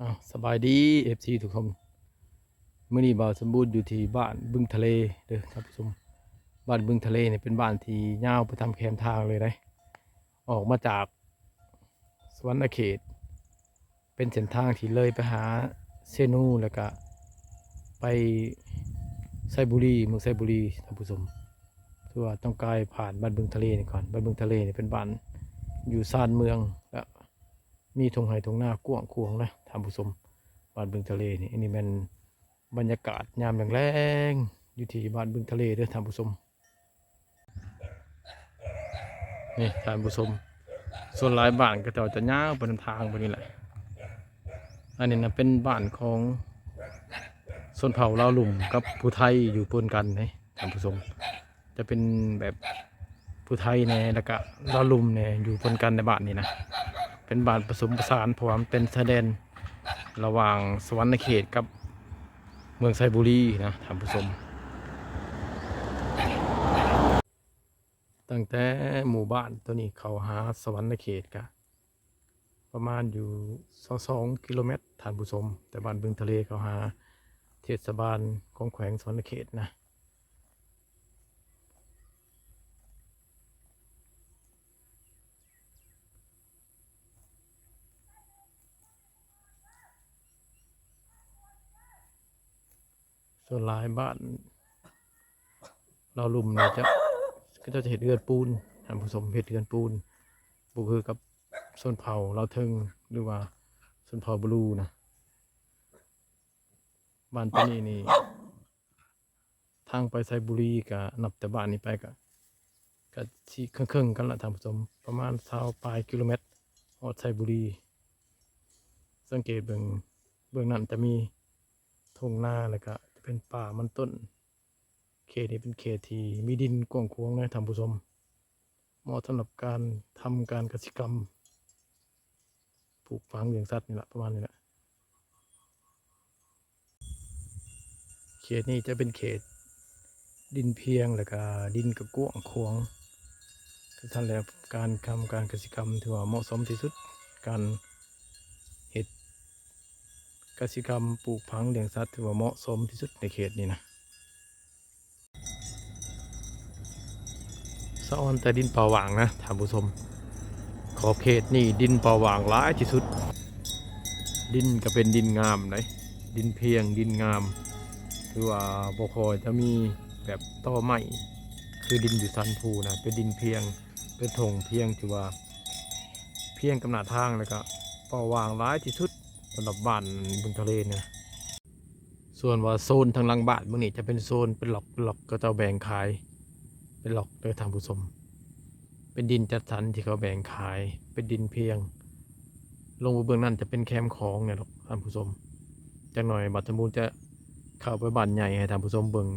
ອ້າວ ສະບາຍດີ ເອັຟຊີ ທຸກຄົນ. ມື້ນີ້ບ່າວສົມບູນຢູ່ທີ່ບ້ານບຶງທະເລເດີທ່ານຜູ້ຊົມ. ບ້ານບຶງທະເລນີ້ເປັນບ້ານທີ່ຍາວໄປຕາມແຄມທາງເລີຍເດ້. ອອກມາຈາກສະຫວັນນະເຂດ ເປັນເສັ້ນທາງທີ່ເລີຍໄປຫາເຊນູ ແລ້ວກະໄປໄຊບູລີ ເມືອງໄຊບູລີທ່ານຜູ້ຊົມ. ຄືວ່າຕ້ອງກາຍຜ່ານບ້ານບຶງທະເລນີ້ກ່ອນ. ບ້ານບຶງທະເລນີ້ເປັນບ້ານຢູ່ຊານເມືອງ ແລະ ມີທົ່ງໄຮ່ທົ່ງນາກວ້າງຂວາງນະທ່ານຜູ້ຊົມ. ບ້ານບຶງທະເລນີ້ ອັນນີ້ແມ່ນບັນຍາກາດຍາມແລງໆ ຢູ່ທີ່ບ້ານບຶງທະເລເດີທ່ານຜູ້ຊົມ. ນີ້ທ່ານຜູ້ຊົມ ສ່ວນຫຼາຍບ້ານເຂົາເຈົ້າຈະຍາວໄປນຳທາງແບບນີ້ແຫຼະ. ອັນນີ້ນະເປັນບ້ານຂອງຊົນເຜົ່າລາວລຸ່ມກັບຜູ້ໄທຢູ່ປົນກັນເດ້ທ່ານຜູ້ຊົມ. ຈະເປັນແບບຜູ້ໄທແດ່ ແລ້ວກະລາວລຸ່ມແດ່ ຢູ່ປົນກັນໃນບ້ານນີ້ນະ. ເປັນບ້ານປະສົມປະສານ ເພາະວ່າມັນເປັນຊາຍແດນລະຫວ່າງສະຫວັນນະເຂດກັບເມືອງໄຊບູລີນະທ່ານຜູ້ຊົມ. ຕັ້ງແຕ່ໝູ່ບ້ານໂຕນີ້ເຂົ້າຫາສະຫວັນນະເຂດກະປະມານຢູ່ຊາວສອງກິໂລແມັດທ່ານຜູ້ຊົມ, ແຕ່ບ້ານບຶງທະເລເຂົ້າຫາເທດສະບານຂອງແຂວງສະຫວັນນະເຂດນະ. ສ່ວນຫຼາຍບ້ານລາວລຸ່ມນີ້ຈະ ເຂົາເຈົ້າຈະເຮັດເຮືອນປູນທ່ານຜູ້ຊົມ, ເຮັດເຮືອນປູນ ບໍ່ຄືກັບຊົນເຜົ່າລາວເທິງ ຫຼືວ່າຊົນເຜົ່າບລູນະ. ບ້ານໂຕນີ້ນີ້ ທາງໄປໄຊບູລີກະນັບແຕ່ບ້ານນີ້ໄປກະ ກະຊິເຄິ່ງໆກັນລະທ່ານຜູ້ຊົມ, ປະມານຊາວປາຍກິໂລແມັດຮອດໄຊບູລີ. ສັງເກດເບິ່ງ ເບື້ອງນັ້ນຈະມີທົ່ງນາ ແລ້ວກະຈະເປັນປ່າມັນຕົ້ນ. ເຂດນີ້ເປັນເຂດທີ່ມີດິນກວ້າງຂວາງນະທ່ານຜູ້ຊົມ, ເໝາະສຳລັບການທຳການກະສິກຳ ປູກຝັງລ້ຽງສັດນີ້ລະ ປະມານນີ້ແຫຼະ. ເຂດນີ້ຈະເປັນເຂດດິນພຽງ ແລ້ວກະດິນກະກວ້າງຂວາງ. ສະນັ້ນແລ້ວ ການທຳການກະສິກຳຖືວ່າເໝາະສົມທີ່ສຸດ, ການເຮັດກະສິກຳປູກຝັງລ້ຽງສັດຖືວ່າເໝາະສົມທີ່ສຸດໃນເຂດນີ້ນະ. ສະອອນແຕ່ດິນເປົ່າຫວ່າງນະທ່ານຜູ້ຊົມ, ຂອບເຂດນີ້ດິນເປົ່າຫວ່າງຫຼາຍທີ່ສຸດ. ດິນກະເປັນດິນງາມເດ້, ດິນພຽງ ດິນງາມ, ຖືວ່າບໍ່ຄ່ອຍຈະມີແບບຕໍໄມ້ຄືດິນຢູ່ສັນພູນະ. ເປັນດິນພຽງ ເປັນທົ່ງພຽງ ຖືວ່າພຽງກັບໜ້າທາງ ແລ້ວກະເປົ່າຫວ່າງຫຼາຍທີ່ສຸດສຳລັບບ້ານບຶງທະເລນະ. ສ່ວນວ່າໂຊນທາງຫຼັງບ້ານເບິ່ງນີ້ຈະເປັນໂຊນເປັນລັອກ ເປັນລັອກ ເຂົາເຈົ້າແບ່ງຂາຍເປັນລັອກເດີທ່ານຜູ້ຊົມ. ເປັນດິນຈັດສັນທີ່ເຂົາແບ່ງຂາຍ ເປັນດິນພຽງ. ລົງໄປເບື້ອງນັ້ນຈະເປັນແຄມຂອງນີ້ດອກທ່ານຜູ້ຊົມ. ຈັກໜ່ອຍບ່າວສົມບູນຈະເຂົ້າໄປບ້ານໃຫຍ່ໃຫ້ທ່ານຜູ້ຊົມເບິ່ງ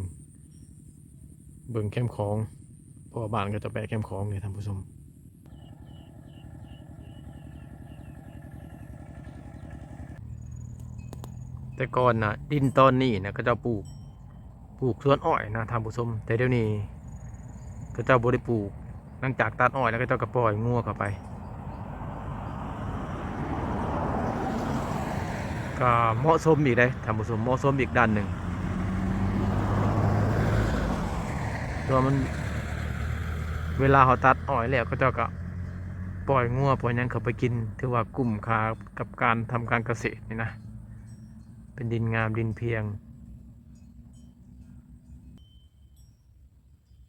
ເບິ່ງແຄມຂອງ, ເພາະວ່າບ້ານເຂົາເຈົ້າແປະແຄມຂອງນີ້ທ່ານຜູ້ຊົມ. ແຕ່ກ່ອນນະ ດິນຕອນນີ້ນະ ເຂົາເຈົ້າປູກ ປູກສວນອ້ອຍນະທ່ານຜູ້ຊົມ, ແຕ່ດຽວນີ້ເຂົາເຈົ້າບໍ່ໄດ້ປູກ. ຫຼັງຈາກຕັດອ້ອຍແລ້ວ ເຂົາເຈົ້າກະປ່ອຍງົວເຂົ້າໄປ. ກະເໝາະສົມອີກເດ້ທ່ານຜູ້ຊົມ, ເໝາະສົມອີກດ້ານໜຶ່ງ. ແຕ່ວ່າມັນ ເວລາເຮົາຕັດອ້ອຍແລ້ວ ເຂົາເຈົ້າກະປ່ອຍງົວປ່ອຍຫຍັງເຂົ້າໄປກິນ, ຖືວ່າກຸ້ມຄ່າກັບການທຳການກະເສດນີ້ນະ. ເປັນດິນງາມ ດິນພຽງ.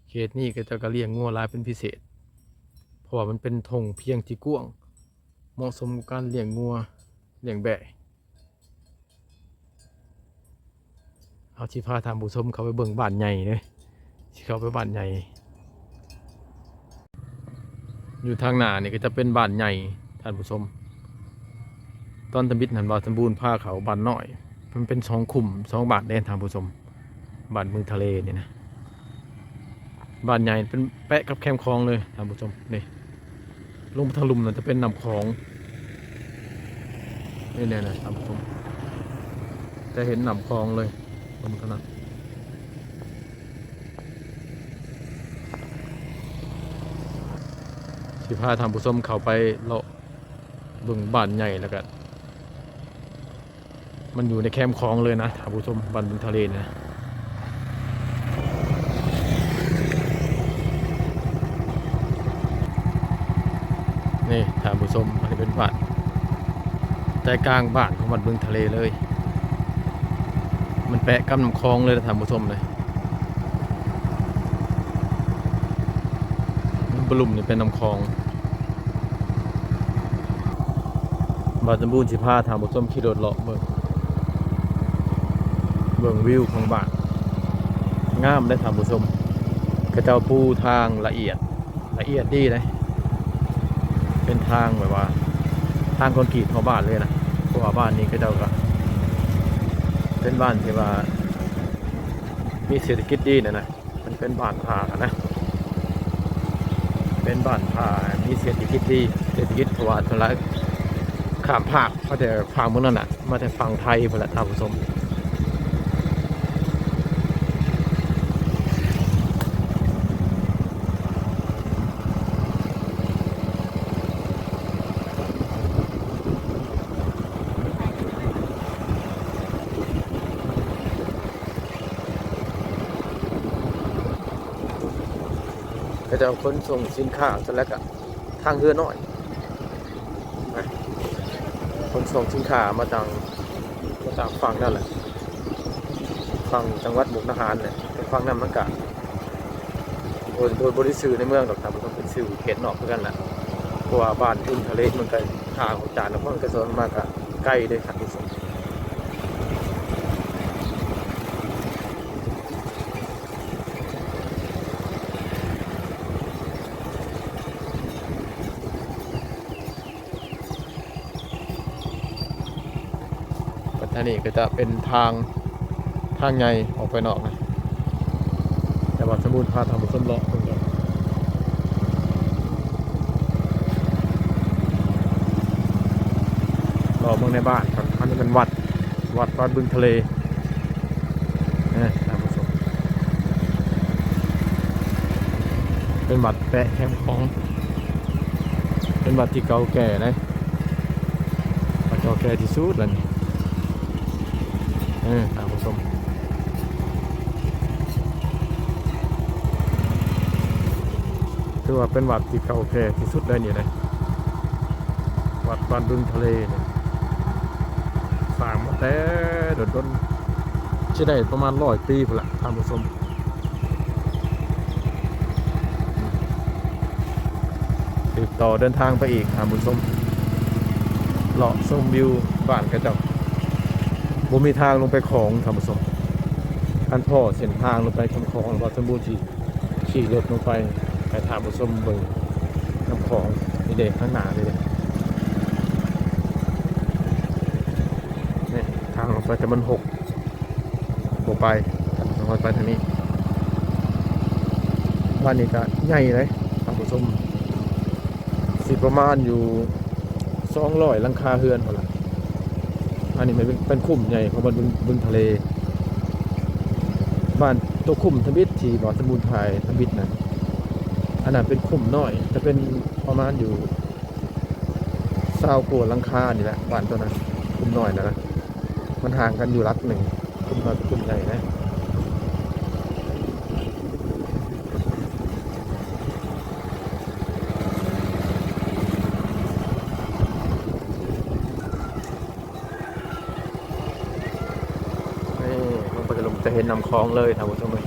ເຂດນີ້ເຂົາເຈົ້າກະລ້ຽງງົວຫຼາຍເປັນພິເສດ ເພາະວ່າມັນເປັນທົ່ງພຽງທີ່ກວ້າງ ເໝາະສົມກັບການລ້ຽງງົວ ລ້ຽງແບ້. ເຮົາຊິພາທ່ານຜູ້ຊົມເຂົ້າໄປເບິ່ງບ້ານໃຫຍ່ເດ້, ຊິເຂົ້າໄປບ້ານໃຫຍ່. ຢູ່ທາງໜ້ານີ້ກະຈະເປັນບ້ານໃຫຍ່ທ່ານຜູ້ຊົມ. ຕອນທຳອິດຫັ້ນ ບ່າວສົມບູນພາເຂົ້າບ້ານນ້ອຍ, ມັນເປັນສອງຄຸ້ມສອງບ້ານເດ້ທ່ານຜູ້ຊົມ. ບ້ານບຶງທະເລນີ້ນະ ບ້ານໃຫຍ່ເປັນແປະກັບແຄມຂອງເລີຍທ່ານຜູ້ຊົມ. ນີ້ ລົງໄປທາງລຸ່ມນັ້ນຈະເປັນນ້ຳຂອງ. ນີ້ໆໆ ທ່ານຜູ້ຊົມ ຈະເຫັນນ້ຳຂອງເລີຍ ເບິ່ງເທົ່ານັ້ນ. ຊິພາທ່ານຜູ້ຊົມເຂົ້າໄປເລາະເບິ່ງບ້ານໃຫຍ່ ແລ້ວກະ ມັນຢູ່ໃນແຄມຂອງເລີຍນະທ່ານຜູ້ຊົມ, ບ້ານບຶງທະເລນີ້ນະ. ນີ້ທ່ານຜູ້ຊົມ, ອັນນີ້ເປັນບ້ານໃຈກາງບ້ານຂອງບ້ານບຶງທະເລເລີຍ. ມັນແປະກັບນ້ຳຂອງເລີຍນະທ່ານຜູ້ຊົມເລີຍ. ບະລຸ່ມນີ້ເປັນນ້ຳຂອງ. ບ່າວສົມບູນຊິພາທ່ານຜູ້ຊົມຂີ່ລົດເລາະເບິ່ງ, ເບິ່ງວິວຂອງບ້ານ. ງາມເດ້ທ່ານຜູ້ຊົມ, ເຂົາເຈົ້າປູທາງລະອຽດ, ລະອຽດດີເດ້. ເປັນທາງແບບວ່າ ທາງຄອນກຣີດເຂົ້າບ້ານເລີຍນະ, ເພາະວ່າບ້ານນີ້ເຂົາເຈົ້າກະເປັນບ້ານທີ່ວ່າມີເສດຖະກິດດີນະນະ. ມັນເປັນບ້ານຜານະ, ເປັນບ້ານຜາ ມີເສດຖະກິດດີ, ເສດຖະກິດ ເພາະວ່າສ່ວນຫຼາຍຂ້າມຟາກ ມາແຕ່ຟາກເມືອງນັ້ນນະ, ມາແຕ່ຝັ່ງໄທພຸ້ນລະທ່ານຜູ້ຊົມ. ເຂົາເຈົ້າຂົນສົ່ງສິນຄ້າ ແລ້ວກະທາງເຮືອນ້ອຍນະ, ຂົນສົ່ງສິນຄ້າມາຈາກ ມາຈາກຝັ່ງນັ້ນແຫຼະ, ຝັ່ງຈັງຫວັດມຸກດາຫານແຫຼະ. ແຕ່ຝັ່ງນັ້ນມັນກະ ໂດຍ ໂດຍບໍ່ໄດ້ຊື່ໃນເມືອງດອກ, ທ່ານຜູ້ຊົມ, ເປັນຊື່ເຂດນອກຄືກັນແຫຼະ, ເພາະວ່າບ້ານບຶງທະເລມັນກະ ຖ້າອອກຈາກນະຄອນໄກສອນມາກະໄກເດ້ທ່ານຜູ້ຊົມ. ບັດທາງນີ້ກະຈະເປັນທາງ ທາງໃຫຍ່ອອກໄປນອກນະ, ແຕ່ວ່າສະບູນພາທ່ານຜູ້ຊົມເລາະເບິ່ງກ່ອນ, ເລາະເບິ່ງໃນບ້ານກ່ອນ. ອັນນີ້ເປັນວັດ ວັດ ວັດບຶງທະເລ ເອີ ທ່ານຜູ້ຊົມ, ເປັນວັດແປະແຄມຂອງ, ເປັນວັດທີ່ເກົ່າແກ່ເດ້, ວັດເກົ່າແກ່ທີ່ສຸດແລ້ວນີ້ ເອີ ທ່ານຜູ້ຊົມ. ຖືວ່າເປັນວັດທີ່ເກົ່າແກ່ທີ່ສຸດເລີຍນີ້ເດ້ ວັດບ້ານບຶງທະເລນີ້. ສ້າງມາແຕ່ດົນໆ ຊິໄດ້ປະມານຮ້ອຍປີພຸ້ນລະທ່ານຜູ້ຊົມ. ສືບຕໍ່ເດີນທາງໄປອີກທ່ານຜູ້ຊົມ, ເລາະຊົມວິວບ້ານເຂົາເຈົ້າ. ບໍ່ມີທາງລົງໄປຂອງທ່ານຜູ້ຊົມ, ຄັນພໍ້ເສັ້ນທາງລົງໄປຂ້າມຂອງ ບ່າວສົມບູນຊິ ຂີ່ລົດລົງໄປ ໃຫ້ທ່ານຜູ້ຊົມເບິ່ງນ້ຳຂອງ. ນີ້ເດ້ ຂ້າງໜ້ານີ້ເດ້ ນີ້ທາງລົງໄປ, ແຕ່ມັນຫົກ ບໍ່ໄປ, ທ່ານຜູ້ຊົມ ໄປທາງນີ້. ບ້ານນີ້ກະໃຫຍ່ເດ້ທ່ານຜູ້ຊົມ, ຊິປະມານຢູ່ສອງຮ້ອຍຫຼັງຄາເຮືອນພຸ້ນລະ. ອັນນີ້ແມ່ນເປັນ ເປັນຄຸ້ມໃຫຍ່ຂອງບ້ານບຶງ ບຶງທະເລ. ບ້ານໂຕຄຸ້ມທຳອິດທີ່ບ່າວສົມບູນຖ່າຍທຳອິດນະ, ອັນນັ້ນເປັນຄຸ້ມນ້ອຍ, ຈະເປັນປະມານຢູ່ຊາວກວ່າຫຼັງຄານີ້ແຫຼະ, ບ້ານໂຕນັ້ນຄຸ້ມນ້ອຍນະ, ມັນຫ່າງກັນຢູ່ຫຼັກໜຶ່ງ. ຄຸ້ມນ້ອຍ ຄຸ້ມໃຫຍ່ນະ. ນີ້ ລົງໄປກະລົງຈະເຫັນນ້ຳຂອງເລີຍທ່ານຜູ້ຊົມເອີຍ.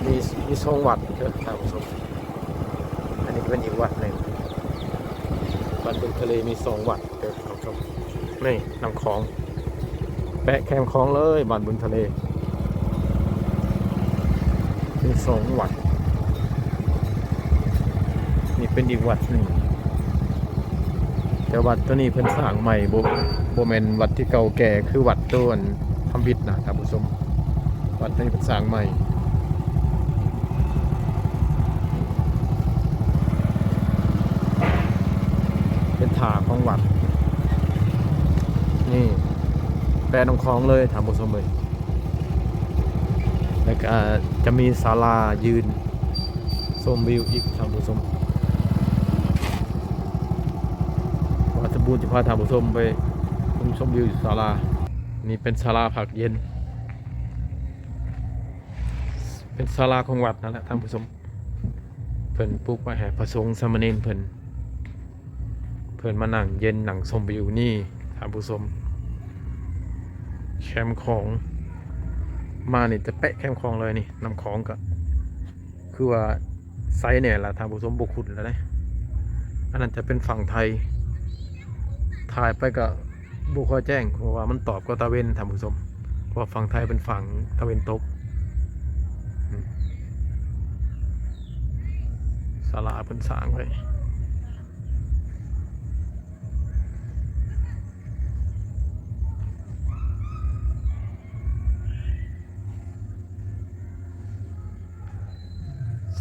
ມີ ມີສອງວັດເດີທ່ານຜູ້ຊົມ, ອັນນີ້ກະເປັນອີກວັດໜຶ່ງ. ບ້ານບຶງທະເລມີສອງວັດເດີທ່ານຜູ້ຊົມ. ນີ້ນ້ຳຂອງ ແປະແຄມຂອງເລີຍ ບ້ານບຶງທະເລ ມີສອງວັດ. ນີ້ເປັນອີກວັດໜຶ່ງ, ແຕ່ວັດໂຕນີ້ເພິ່ນສ້າງໃໝ່, ບໍ່ ບໍ່ແມ່ນວັດທີ່ເກົ່າແກ່ຄືວັດໂຕອັນທຳອິດນະທ່ານຜູ້ຊົມ. ວັດນີ້ເພິ່ນສ້າງໃໝ່, ເປັນທ່າຂອງວັດ. ນີ້ແປະນ້ຳຂອງເລີຍທ່ານຜູ້ຊົມເອີຍ. ແລ້ວກະຈະມີສາລາຢືນຊົມວິວອີກທ່ານຜູ້ຊົມ. ກູຈະພາທ່ານຜູ້ຊົມໄປຊົມວິວຢູ່ສາລາ. ນີ້ເປັນສາລາພັກເຢັນ ເປັນສາລາຂອງວັດນັ້ນແຫຼະທ່ານຜູ້ຊົມ. ເພິ່ນປຸກໄວ້ໃຫ້ພະສົງສາມະເນນເພິ່ນ ເພິ່ນມານັ່ງເຢັນນັ່ງຊົມວິວນີ້ທ່ານຜູ້ຊົມ. ແຄມຂອງມານີ້ຈະແປະແຄມຂອງເລີຍນີ້. ນ້ຳຂອງກະຄືວ່າໃສແນ່ລະທ່ານຜູ້ຊົມ ບໍ່ຂຸ່ນລະເດ້. ອັນນັ້ນຈະເປັນຝັ່ງໄທ ຖ່າຍໄປກະ ບໍ່ຄ່ອຍແຈ້ງ ເພາະວ່າມັນຕອບກັບຕາເວັນທ່ານຜູ້ຊົມ ເພາະວ່າຝັ່ງໄທເປັນຝັ່ງຕາເວັນຕົກ. ສາລາເພິ່ນສ້າງໄວ້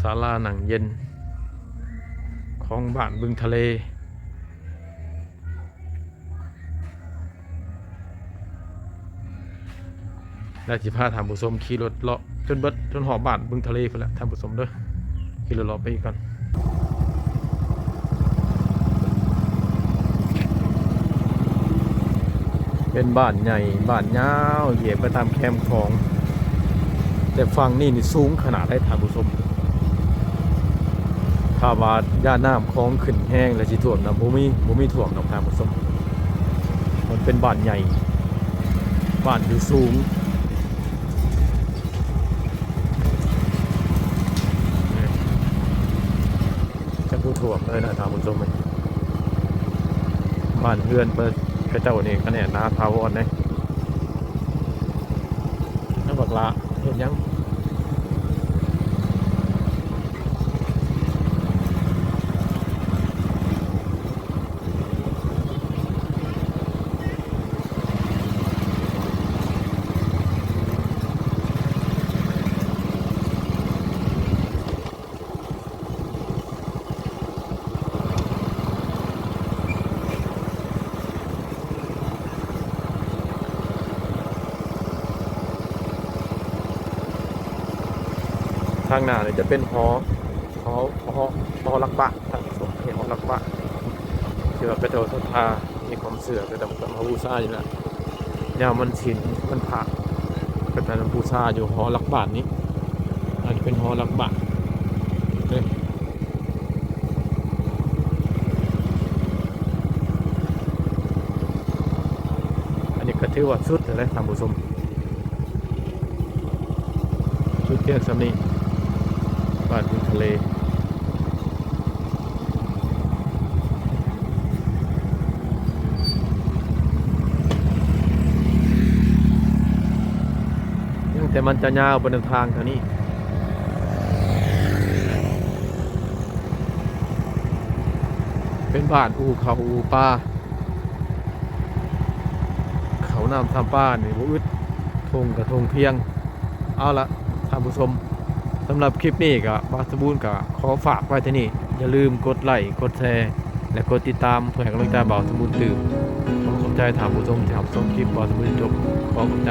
ສາລານັ່ງເຢັນຂອງບ້ານບຶງທະເລ. ແລ້ວຊິພາທ່ານຜູ້ຊົມຂີ່ລົດເລາະຈົນເບິດ ຈົນຮອດບ້ານບຶງທະເລພຸ້ນແຫຼະທ່ານຜູ້ຊົມເດີ. ຂີ່ລົດເລາະໄປອີກກ່ອນ. ເປັນບ້ານໃຫຍ່ ບ້ານຍາວ ແຍກໄປຕາມແຄມຂອງ. ແຕ່ຝັ່ງນີ້ນີ້ສູງຂະໜາດໃດທ່ານຜູ້ຊົມ. ຖ້າວ່າຢ້ານນ້ຳຂອງຂຶ້ນແຮງແລ້ວຊິຖ້ວມນະ ບໍ່ມີ ບໍ່ມີຖ້ວມດອກທ່ານຜູ້ຊົມ. ມັນເປັນບ້ານໃຫຍ່ ບ້ານທີ່ສູງ ຈະບໍ່ຖ້ວມເລີຍນະທ່ານຜູ້ຊົມ. ບ້ານເຮືອນເພິ່ນ ເຂົາເຈົ້ານີ້ກະແໜ້ນໜາຖາວອນເດ້. ເອົາບັກຫຼ້າເຮັດຫຍັງ? ທາງໜ້ານີ້ຈະເປັນຫໍ ຫໍ ຫໍ ຫໍຫຼັກບ້ານ ທ່ານຜູ້ຊົມ ເປັນຫໍຫຼັກບ້ານ ທີ່ວ່າເຂົາເຈົ້າສັດທາ ມີຄວາມເຊື່ອ ເຂົາເຈົ້າກະມາບູຊາຢູ່ລະ ຍາມວັນສິນ ວັນພະ ເຂົາເຈົ້າມາບູຊາຢູ່ຫໍຫຼັກບ້ານນີ້. ອັນນີ້ເປັນຫໍຫຼັກບ້ານເດ້. ອັນນີ້ກະຖືວ່າສຸດແລ້ວນະທ່ານຜູ້ຊົມ. ຈຸດພຽງສ່ຳນີ້ ບ້ານບຶງທະເລ. ຍັງແຕ່ມັນຈະຍາວໄປນຳທາງທາງນີ້ ເປັນບ້ານອູ່ເຂົ້າອູ່ປາ. ເຂົ້ານ້ຳຊຳປານີ້ບໍ່ອຶດ ທົ່ງກະທົ່ງພຽງ. ເອົາລະທ່ານຜູ້ຊົມ ສຳລັບຄລິບນີ້ກະບ່າວສະບູນກະຂໍຝາກໄວ້ເທົ່ານີ້. ຢ່າລືມກົດໄລ້ ກົດແຊ ແລະ ກົດຕິດຕາມ ເພື່ອໃຫ້ກຳລັງໃຈບ່າວສະບູນຕື່ມ. ຂໍຂອບໃຈທ່ານຜູ້ຊົມທີ່ຮັບຊົມຄລິບບ່າວສະບູນຈົນຈົບ. ຂໍຂອບໃຈ.